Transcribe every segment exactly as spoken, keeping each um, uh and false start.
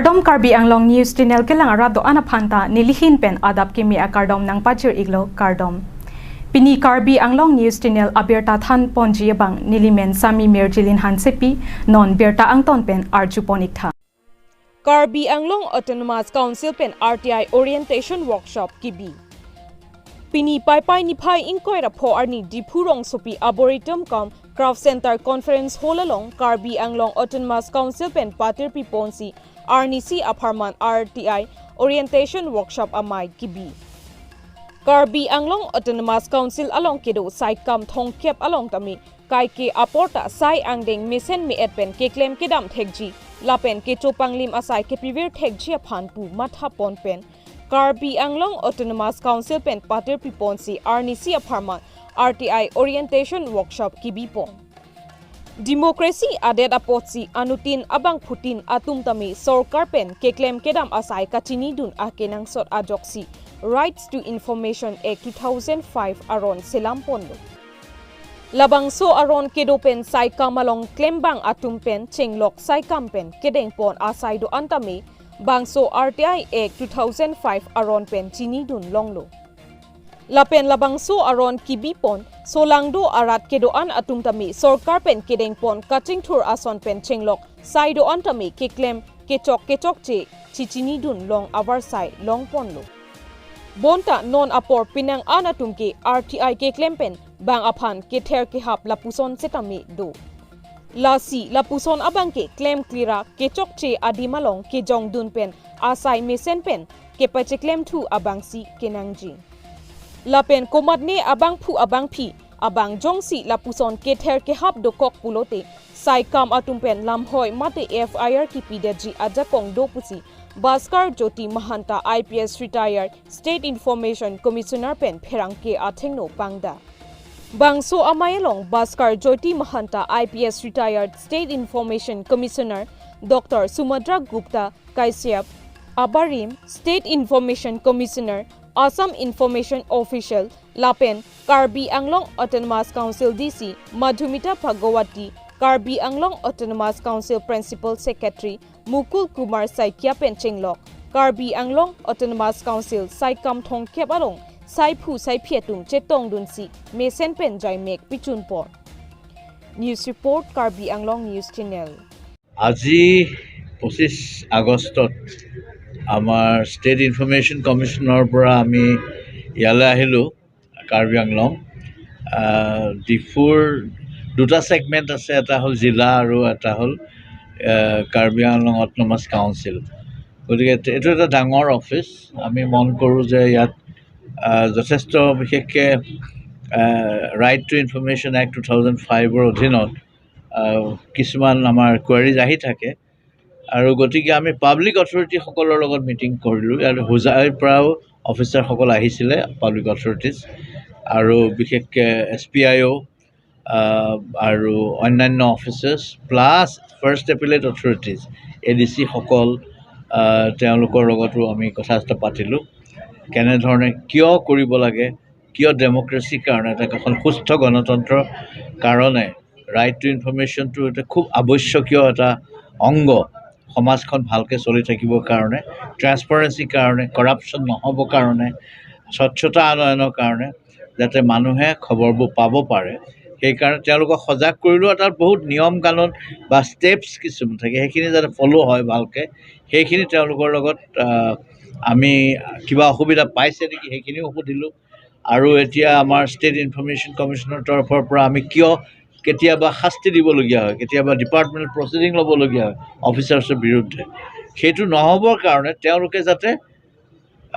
Kardom, Karbi Anglong News Channel kelang arat do-an aphan ta nelihin pen adap kimi akardom nangpajir iklo, kardom. Pini Karbi Anglong News Channel abirta than ponji abang nelimen Sami Mirjilin Hansepi, non birta angton pen arju pon iktha. Karbi Anglong Autonomous Council pen R T I Orientation Workshop kibi. Pini Paipai niphai ingkoi ra pho arni Diphu rongsopi Arboretum cum Craft Center Conference Hall along Karbi Anglong Autonomous Council pen patirpi ponsi arnisi apharman R T I Orientation Workshop amei kibi. Karbi Anglong Autonomous Council along kedo saikam thomkep along tame kaike apor ta sai angdeng mesen me-et pen keklem kedam thekji lapen kechopanglim asai kepivir thekji aphan pu matha pon pen Karbi Anglong Autonomous Council pen patirpi ponsi arnisi apharman R T I Orientation Workshop kibi pon. Democracy adet apotsi anuttin abangphutin atum tame sorkar pen keklem kedam asai kachinidun akenangsot ajoksi Rights to Information Act two thousand five aron selam ponlo. Labangso aron kedo pen saikam along klembang atum pen chenglok saikam pen kedeng pon asai do-an tame bangso R T I Act two thousand five aron pen chinidun longlo. Lapen labangso aron kibi pon solangdo arat kedo-an atum tame sorkar pen kedeng pon kachingthur ason pen chenglok sai do-an tame keklem kechok kechokche chichinidun long avarsai long ponlo. Bonta non apor penang an atum ke R T I keklem pen bang aphan kether kehap lapuson setame do. Lasi lapuson abang ke klemkle ra kechokche adim along kejongdun pen asai mesen pen kepacheklemthu abangsi kenangji. Lapen komatne abangphu abangphi abang jongsi lapuson kether kehap dokok pulote saikam atum pen lamhoi mate F I R kipidetji ajakong do pusi Bhaskar Jyoti Mahanta I P S retired State Information Commissioner pen pherangke athengno pangda. Bangso amei along Bhaskar Jyoti Mahanta I P S retired State Information Commissioner Doctor Sumadra Gupta Kashyap, abarim State Information Commissioner, Assam Information Official, lapen Karbi Anglong Autonomous Council D C Madhumita Bhagawati, Karbi Anglong Autonomous Council Principal Secretary Mukul Kumar Saikia pen chenglok Karbi Anglong Autonomous Council saikam thomkep along saiphu saiphi atum chetongdunsi mesen pen jaimek pichun pon. News report, Karbi Anglong News Channel. আজি পঁচিছ আগষ্টত আমাৰ state information কমিশ্যনৰ পৰা আমি ইয়ালৈ আহিলোঁ, কাৰ্বি আংলং। আহ, ডিফুৰ দুটা ছেগমেণ্ট আছে, এটা হ'ল জিলা আৰু এটা হ'ল, আহ, কাৰ্বি আংলং অট'নমাছ কাউন্সিল। গতিকে এইটো এটা ডাঙৰ অফিচ। আমি মন কৰোঁ যে ইয়াত, আহ, যথেষ্ট বিশেষকৈ, আহ, right to information act two thousand ফাইভৰ অধীনত, আহ, কিছুমান আমাৰ কুৱেৰিজ আহি থাকে। আৰু গতিকে আমি পাব্লিক অথৰিটিসকলৰ লগত মিটিং কৰিলোঁ। ইয়াত হোজাইৰ পৰাও অফিচাৰসকল আহিছিলে পাব্লিক অথৰিটিজ, আৰু বিশেষকৈ এছ পি আই অ', আহ, আৰু অন্যান্য officers plus first appellate authorities, A D চিসকল, আহ, তেওঁলোকৰ লগতো আমি কথা চথা পাতিলোঁ। কেনেধৰণে, কিয় কৰিব লাগে, কিয় ডেমক্ৰেচিৰ কাৰণে, এটা এখন সুস্থ গণতন্ত্ৰৰ কাৰণে ৰাইট টু ইনফৰমেশ্যনটো এটা খুব আৱশ্যকীয় এটা অংগ, সমাজখন ভালকৈ চলি থাকিবৰ কাৰণে, ট্ৰেন্সপাৰেঞ্চিৰ কাৰণে, কৰাপশ্যন নহ'বৰ কাৰণে, স্বচ্ছতা আনয়নৰ কাৰণে, যাতে মানুহে খবৰবোৰ পাব পাৰে। সেইকাৰণে তেওঁলোকক সজাগ কৰিলোঁ। আৰু তাত বহুত নিয়ম কানুন বা ষ্টেপছ কিছুমান থাকে, সেইখিনি যাতে ফ'ল' হয় ভালকৈ, সেইখিনি তেওঁলোকৰ লগত, আহ, আমি কিবা অসুবিধা পাইছে নেকি, সেইখিনিও সুধিলোঁ। আৰু এতিয়া আমাৰ ষ্টেট ইনফৰমেশ্যন কমিশ্যনৰ তৰফৰ পৰা আমি কিয় কেতিয়াবা শাস্তি দিবলগীয়া হয়, কেতিয়াবা ডিপাৰ্টমেণ্টেল প্ৰচিডিং ল'বলগীয়া হয় অফিচাৰ্ছৰ বিৰুদ্ধে, সেইটো নহ'বৰ কাৰণে তেওঁলোকে যাতে,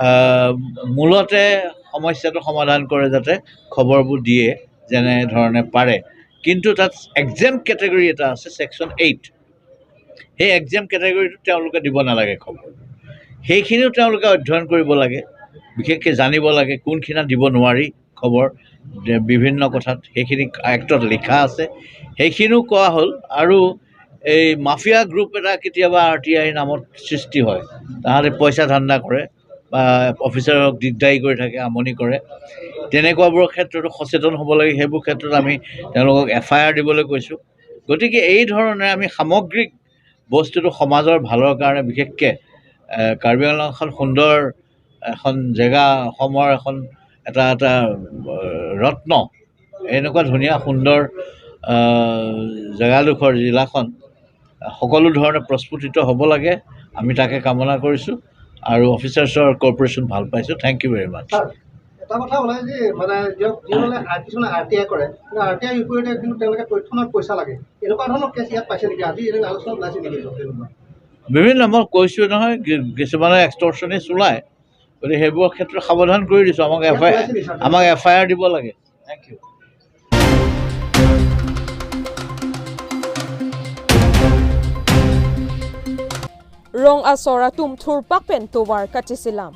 আহ, মূলতে সমস্যাটো সমাধান কৰে, যাতে খবৰবোৰ দিয়ে যেনেধৰণে পাৰে। কিন্তু তাত একজেম্প কেটেগৰী এটা আছে, ছেকশ্যন এইট, সেই একজেম্প কেটেগৰীটো তেওঁলোকে দিব নালাগে খবৰ। সেইখিনিও তেওঁলোকে অধ্যয়ন কৰিব লাগে, বিশেষকৈ জানিব লাগে কোনখিনিত দিব নোৱাৰি খবৰ, যে বিভিন্ন কথাত সেইখিনি এক্টত লিখা আছে, সেইখিনিও কোৱা হ'ল। আৰু এই মাফিয়া গ্ৰুপ এটা কেতিয়াবা আৰ টি আইৰ নামত সৃষ্টি হয়, তাহাঁতে পইচা ধান্দা কৰে বা অফিচাৰক দিগদাৰী কৰি থাকে, আমনি কৰে, তেনেকুৱাবোৰৰ ক্ষেত্ৰতো সচেতন হ'ব লাগে। সেইবোৰ ক্ষেত্ৰত আমি তেওঁলোকক এফ আই আৰ দিবলৈ কৈছোঁ। গতিকে এই ধৰণে আমি সামগ্ৰিক বস্তুটো সমাজৰ ভালৰ কাৰণে, বিশেষকৈ এ, কাৰ্বি আংলং এখন সুন্দৰ এখন জেগা, অসমৰ এখন এটা এটা এ, ৰত্ন, এনেকুৱা ধুনীয়া সুন্দৰ এ, জেগাডোখৰ, জিলাখন সকলো ধৰণে প্ৰস্ফুটিত হ'ব লাগে, আমি তাকে কামনা কৰিছোঁ। আৰু অফিচাৰ্ছৰ কৰ্পৰেশ্যন ভাল পাইছোঁ। Thank you very much। Sir, এটা কথা ওলাই যে মানে দিয়ক, যিসকলে আৰ-, কিছুমানে আৰ টি আই কৰে, কিন্তু আৰ টি আই বিপৰীতে কিন্তু তেওঁলোকে তথ্য নহয়, পইচা লাগে, এনেকুৱা ধৰণৰ কেছ ইয়াত পাইছে নেকি? আজি এনেকুৱা আলোচনা ওলাইছে নেকি? বিভিন্ন, মই কৈছোঁ নহয়, কি-, কিছুমানে এক্সটৰ্চনিষ্ট ওলায়, গতিকে সেইবোৰৰ ক্ষেত্ৰত সাৱধান কৰি দিছোঁ। আমাক ইয়াত এফ আই আৰ, ওলাইছে নেকি, ছাৰ? আমাক এফ আই আৰ দিব লাগে। Thank you। Rong asor atum thurpak pen tovar kacheselam.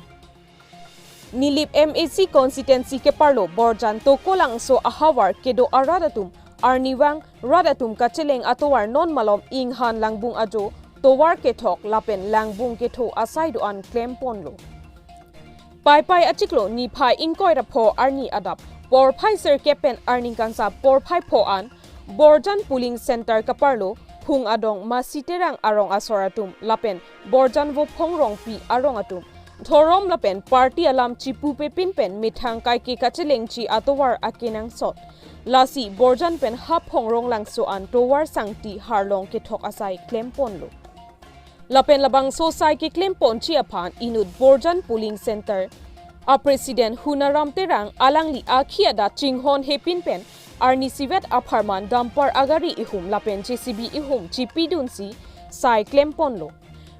Nilip M A C constituency keparlo Borjan Tokolangso ahavar kedo arat atum arnivang rat atum kacheleng atovar non malom Inghan Langbung ajo tovar kethok lapen langbung ketho asai do-an klemponlo. Paipai achiklo niphai ingkoi ra pho arni adap porphai sirkep pen arni kangsam porphai pho an Borjan polling center keparlo Phung Adong Masi Terang arong asor atum lapen Borjan Vophong Rongpi arong atum dhorom lapen party alam chipupepin pen methang kaike kachelengji atovar akenangsot. Lasi Borjan pen Haphong Ronglangso an tovar sangti harlong kethok asai klemponlo. Lapen labangso sai keklemponji aphan inut Borjan polling center a president Hunaram Terang alangli akhi adat chinghon hepin pen arnisivet apharman dumper agari ihum lapen J C B ihum chipidunsi sai klemponlo.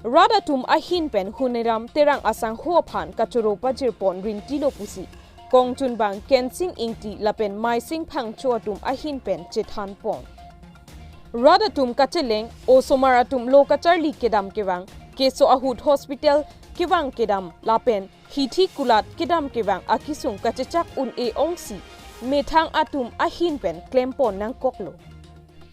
Rat atum ahin pen Hunaram Terang asangho aphan kachoro pajirpon rintilo pusi kongchunbang Kensing Ingti lapen Maising Phangcho atum ahin pen chethanpon. Rat atum kacheleng osomar atum lo kacharli kedam kevang, keso ahut hospital kevang kedam lapen hithi kulat kedam kevang akisung kachechak un-e ongsi methang atum ahin pen klempon nangkoklo.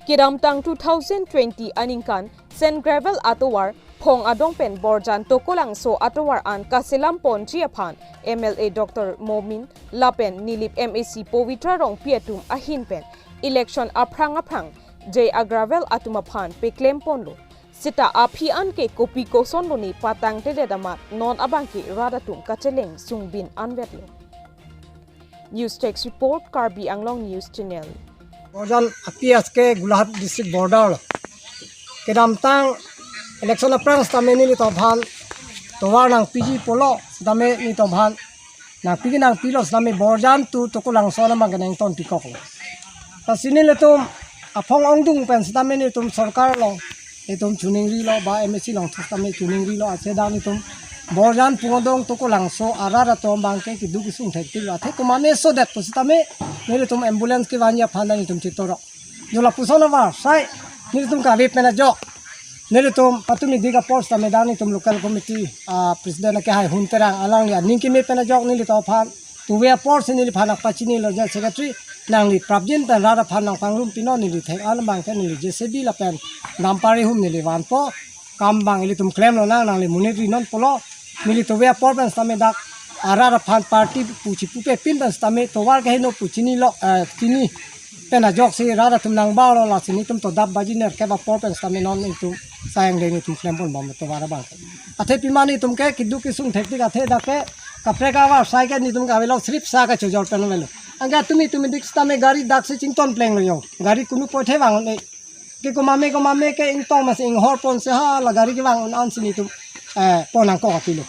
Kedamtang two thousand twenty aningkan sand gravel atovar Phong Adong pen Borjan Tokolangso atovar an kaselamponji aphan M L A Doctor Momin lapen Nilip M A C Povitra Rongpi atum ahin pen election aphrang aphrang J A Gravel atum aphan peklemponlo. Seta aphi an ke kopi kosonlo ne patangtedet amat non abang ke rat atum kacheleng sungbin anvetlo. News Desk Report, Karbi Anglong News Channel. Borjan api aske Golaghat district border lo. Kedamtang election aphrang sitame nelitum aphan tovar nangpiji pulo sitame nelitum aphan nangpiji nangpilo sitame Borjan to Tokolangso anam abang ke nangton pikoklo. Lasi nelitum aphong ongdung pen sitame nelitum sorkar along itum chuningrilo ba M A C along sitame chuningrilo, ache dak nelitum Borjan Phung Adong Tokolangso arat atum abang ke keduk kesung thektiklo, athe komatne sodet pu sitame nelitum ambulance kevanji aphan nelitum chitorok. Jo lapuson avarsai nelitum kave pen ajok nelitum patumi dik apor sitame dak nelitum local committee a president akehai Hun Terang alangli aning keme pen ajok nelitum aphan tuve apor si neliphan nangpachinilo, je secretary nangli prapjin pen rat aphan nangpangrum pinon, neli thek an abang ke neli J C B lapen dumper ihum neli vanpo, kam abang ilitum klemlonang, nangli monit rinon pulo. Neli tuve apor pen sitame dak arat aphan party pu chipupepin pen sitame tovar keheno pu chinilo, eh, chini pen ajoksi rat atum nangbarlo, lasi nelitum to dap baji nerkep apor pen sitame non nelitum sayang de nelitum klempon bom tovar abang. Athe pima nelitum ke keduk kesung thektik, athe dak ke kaprek avarsai ke nelitum kavelo sirip sa kachojor pen avelo. Anke tumi tumi dik sitame gari daksi chington plenglo yo. Gari kunu poithe vang-un-e. Ke komame komame ke ingtong masi inghor ponsi hala gari kevang-un ansi nelitum, eh, pon nangkok apilo.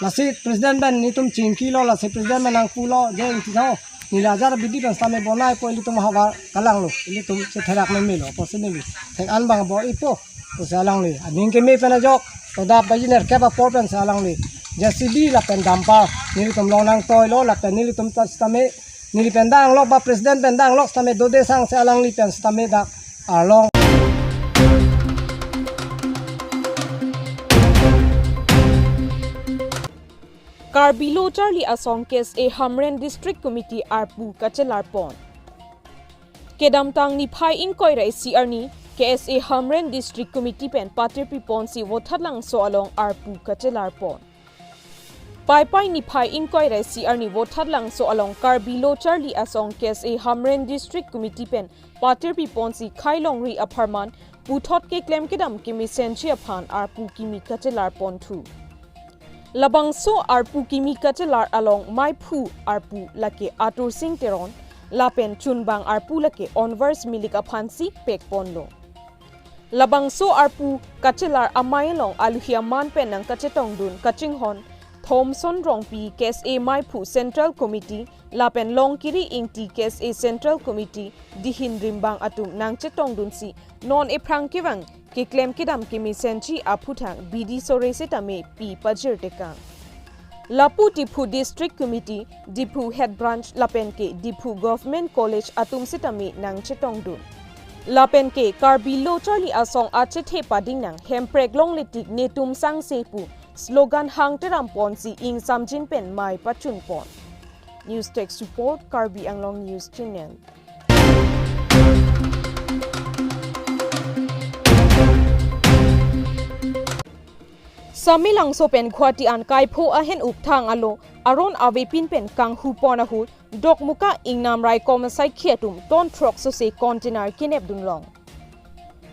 Lasi president pen nelitum chingkilo, lasi president pen nangpulo, je Ingti ho, neli ajar bidi pen sitame bonaipo, ilitum ahavar kalanglo, ilitum chetherak memelo, pusi neli thek an abang bor-ipo pusi alangli aning keme pen ajok to dap baji nerkep apor pensi alangli J C B lapen dumper nelitum along nangtoilo, lapen nelitum ta sitame neli pen danglok ba president pen danglok sitame dode sangsi alangli pen sitame dak arlong. Karbi Lo Charli Asong K S A Hamren District Committee arpu kachelarpon. Kedamtang niphai ingkoi ra isi arni K S A Hamren District Committee pen Patirpi ponsi Vothatlangso along arpu kachelarpon. Paipai niphai ingkoi ra isi arni Vothatlangso along Karbi Lo Charli Asong K S A Hamren District Committee pen Patirpi ponsi Khailongri apharman puthot keklem kedam kemesenji aphan arpu kimi kachelar ponthu. Labangso arpu kimi kachelar along maiphu arpu lake Atur Singh Teron lapen chunbang arpu lake Onvers Milik aphansi pek ponlo. Labangso arpu kachelar amei along aluhi aman pen nangkachetongdun kachinghon Thomson Rongpi, K S A maiphu Central Committee, lapen Longkiri Ingti, K S A Central Committee, dihin rimbang atum nangchetongdunsi non ephrang kevang keklem kedam kemesenji aphuthak bidi sore setame pi pajirtekang. Lapu Diphu District Committee, Diphu Head Branch lapen ke Diphu Government College atum setame nangchetongdun. Lapen ke Karbi Lo Charli Asong achethe pading nang, Hemprek longle tik netum sangse pu slogan hangteram ponsi ingsamjin pen mei pachun pon. News Desk Report, Karbi Anglong News Channel. Samelangso pen Guwahati an kaipho ahen-up thang alo aron avepin pen kanghu pon ahut Dokmoka Ingnam Raikom asaikhi atum ton throksose container kenepdun long.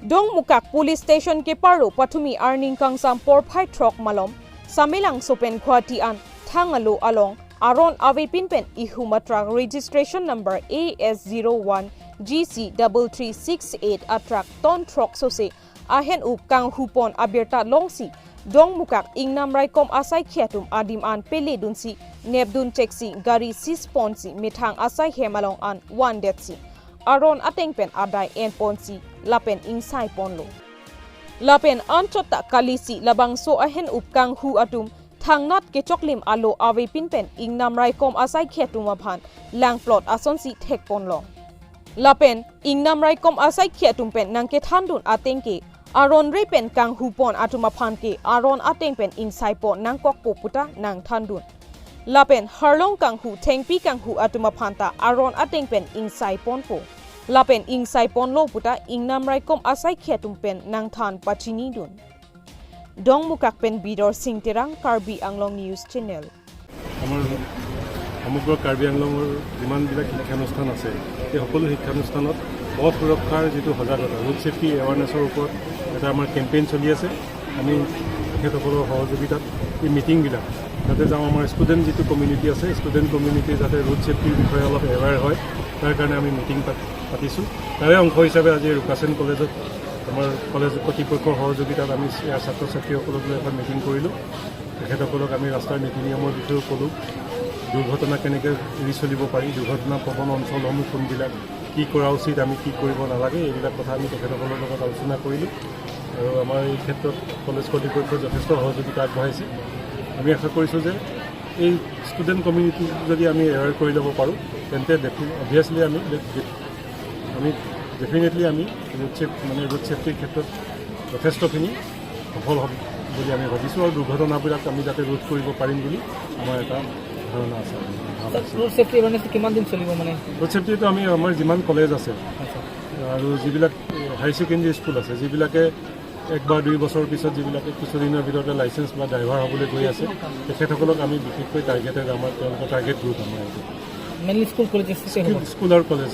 Dongmukak Police Station keparlo patumi arni kangsam porphai throk malom Samelangso pen Guwahati an thang alo along aron avepin pen ihum a truck registration number A S zero one G C double three six eight a truck ton throksose ahen-up kanghu pon abirta longsi Dongmukak Ingnam Raikom asaikhi atum adim an peledunsi nepdun cheksi gari seize ponsi methang asai hem along an vandetsi aron ateng pen adai en ponsi lapen ingsai ponlo. Lapen anchot ta kalisi labangso ahen-up kanghu atum thangnat kechoklim alo avepin pen Ingnam Raikom asaikhi atum aphan langplot asonsi thek pon long. Lapen Ingnam Raikom asaikhi atum pen nangkethandun ateng ke aron re pen kanghu pon atum aphan ke aron ateng pen ingsai pon nangkokpo puta nangthandun. Lapen harlong kanghu, thengpi kanghu atum aphan ta aron ateng pen ingsai ponpo. Lapen ingsai ponlo puta Ingnam Raikom asaikhi atum pen nangthan pachinidun. Dongmukak pen Bidor Singh Terang, Karbi Anglong News Channel. আমাৰ সমগ্ৰ কাৰ্বি আংলঙৰ যিমানবিলাক শিক্ষানুষ্ঠান আছে, সেই সকলো শিক্ষানুষ্ঠানত পথ সুৰক্ষাৰ যিটো সজাগতা, ৰোড ছেফটি এৱাৰনেছৰ ওপৰত এটা আমাৰ কেম্পেইন চলি আছে। আমি তেখেতসকলৰ সহযোগিতাত এই মিটিংবিলাক যাতে যাওঁ, আমাৰ ষ্টুডেণ্ট যিটো কমিউনিটি আছে, ষ্টুডেণ্ট কমিউনিটি যাতে ৰোড ছেফটিৰ বিষয়ে অলপ এৱেৰ হয়, তাৰ কাৰণে আমি মিটিং পাত-, পাতিছোঁ। তাৰে অংশ হিচাপে আজি ৰুকাছেন কলেজত আমাৰ কলেজ কৰ্তৃপক্ষৰ সহযোগিতাত আমি ইয়াৰ ছাত্ৰ ছাত্ৰীসকলক লৈ এখন মিটিং কৰিলোঁ। তেখেতসকলক আমি ৰাস্তাৰ নীতি নিয়মৰ বিষয়েও ক'লোঁ, দুৰ্ঘটনা কেনেকৈ এৰি চলিব পাৰি, দুৰ্ঘটনা প্ৰৱণ অঞ্চলসমূহ কোনবিলাক, কি কৰা উচিত, আমি কি কৰিব নালাগে, এইবিলাক কথা আমি তেখেতসকলৰ লগত আলোচনা কৰিলোঁ। আৰু আমাৰ এই ক্ষেত্ৰত কলেজ কৰ্তৃপক্ষই যথেষ্ট সহযোগিতা আগবঢ়াইছে। আমি আশা কৰিছোঁ যে এই ষ্টুডেণ্ট কমিউনিটি যদি আমি এৱেৰ কৰি ল'ব পাৰোঁ, তেন্তে ডেফি-, অবভিয়াছলি আমি ডে-, ডে-, আমি ডেফিনেটলি আমি ৰোড ছেফ-, মানে ৰোড ছেফটিৰ ক্ষেত্ৰত যথেষ্টখিনি সফল হ'ম বুলি আমি ভাবিছোঁ আৰু দুৰ্ঘটনাবিলাক আমি যাতে ৰোধ কৰিব পাৰিম বুলি আমাৰ এটা ধাৰণা আছে, ভাৱ আছে। ৰোড ছেফটি এৱেৰনেছ কিমান দিন চলিব মানে? ৰোড ছেফটিটো আমি আমাৰ যিমান কলেজ আছে আচ্ছা। আৰু যিবিলাক হাই ছেকেণ্ডেৰী স্কুল আছে, যিবিলাকে এক বা দুই বছৰৰ পিছত যিবিলাকে কিছুদিনৰ ভিতৰতে লাইচেন্স বা ড্ৰাইভাৰ হ'বলৈ গৈ আছে, তেখেতসকলক আমি বিশেষকৈ টাৰ্গেটেড, আমাৰ তেওঁলোকৰ টাৰ্গেট গ্ৰুপ আমাৰ এইটো। মেইনলি স্কুল কলেজেছ হ'ব? স্কুল, স্কুল আৰু কলেজ,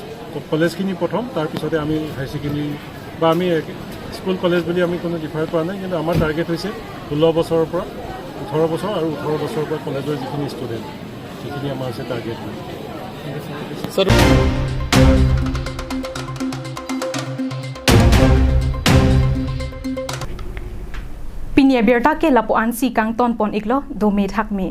কলেজখিনি প্ৰথম, তাৰ পিছতে আমি হাই ছেকেণ্ডেৰী বা আমি এক-, স্কুল কলেজ বুলি আমি কোনো ডিফাৰ কৰা নাই, কিন্তু আমাৰ টাৰ্গেট হৈছে ষোল্ল বছৰৰ পৰা ওঠৰ বছৰ আৰু ওঠৰ বছৰৰ পৰা কলেজৰ যিখিনি ষ্টুডেণ্ট, সেইখিনি আমাৰ হৈছে target group. Sir. Pini abirta ke lapu-ansi kangton pon iklo, dome thakme.